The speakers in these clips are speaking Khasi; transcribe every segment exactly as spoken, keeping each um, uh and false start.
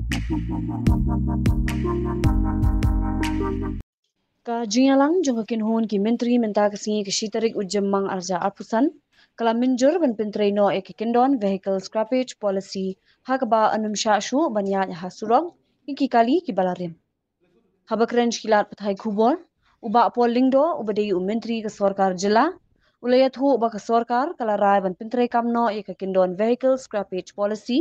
Ka jingïalang jong ka kynhun ki myntri mynta ka sngi ka shi tarik u Jymmang arhajar arphew san ka la mynjur ban pyntrei noh ïa ka kyndon Vehicle Scrappage Policy ha kaba yn ym shah shuh ban ïaid ha surok ïa ki kali kiba la rim. Haba kren sha ki lad pathai khubor, u Bah Paul Lyngdoh uba dei u myntri ka sorkar jylla u la ïathuh ba ka sorkar ka la rai ban pyntrei kam noh ïa ka kyndon Vehicle Scrappage Policy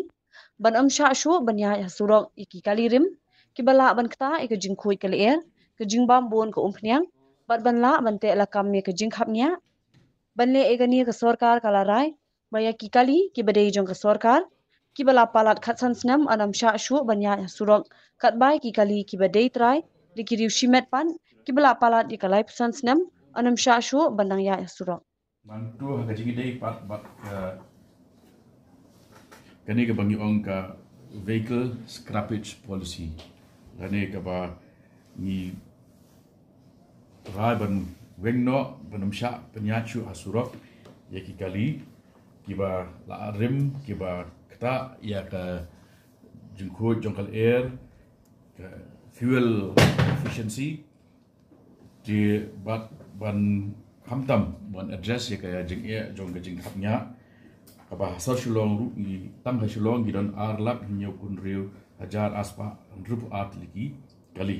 ban ym shah shuh ban ïaid ha surok ïa ki kali rim kiba lah ban ktah ïa ka jingkhuid ka lyer, ka jingbam bun ka umphniang bad ban lah ban teh lakam ïa ka jingkhapngiah. Ban leh ïa kane ka sorkar ka la rai ba ïa ki kali kiba dei jong ka sorkar kiba la palat khatsan snem yn ym shah shuh ban ïaid ha surok, katba ïa ki kali kiba dei trai da ki riew shimet pat kiba la palat ïa ka laiphew san snem yn ym shah shuh ban dang ïaid ha surok. Nangtu ha ka jingïadei pat bad ka, kane kaba ngi ong ka Vehicle Scrappage Policy, kane kaba ngi rai ban weng noh ban ym shah pynïaid shuh ha surok ïa ki kali kiba la rim, kiba ktah ïa ka jingkhuid jong ka lyer, ka fuel efficiency, te bad ban khamtam ban address ïa ka jingeh jong ka jingkhapngiah. Kaba ha sor Shillong ruh ngi, tang ha Shillong ngi don ar lak hynñiewphew hynriew hajar ar spah hynriewphew ar tylli ki kali.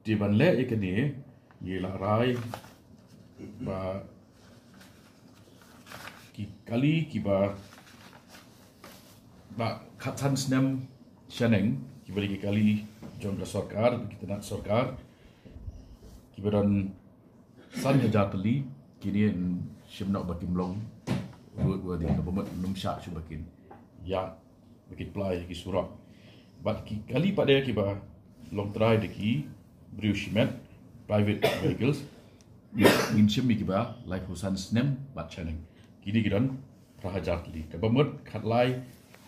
Te ban leh ïa kane ngi la rai ba ki kali kiba ba khatsan snem shaneng, kiba dei ki kali jong ka sorkar, ki tnat sorkar, kiba don san hajar tylli, kine yn shim noh ba kim long roadworthy, kaba mut yn ym shah shuh ba kin ïaid, ba kin plie ha ki surok. Bad ki kali pat de kiba long trai da ki briew shimet, private vehicles, ngin shim ïa kiba laiphew san snem bad shaneng. Kine ki don phra hajar tylli. Kaba mut khatlai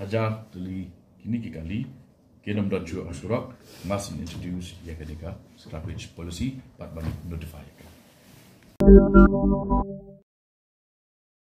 hajar tylli kine ki kali kin ym don shuh ha surok, must introduce ïa kane ka scrappage policy bad ban notify ïa ka.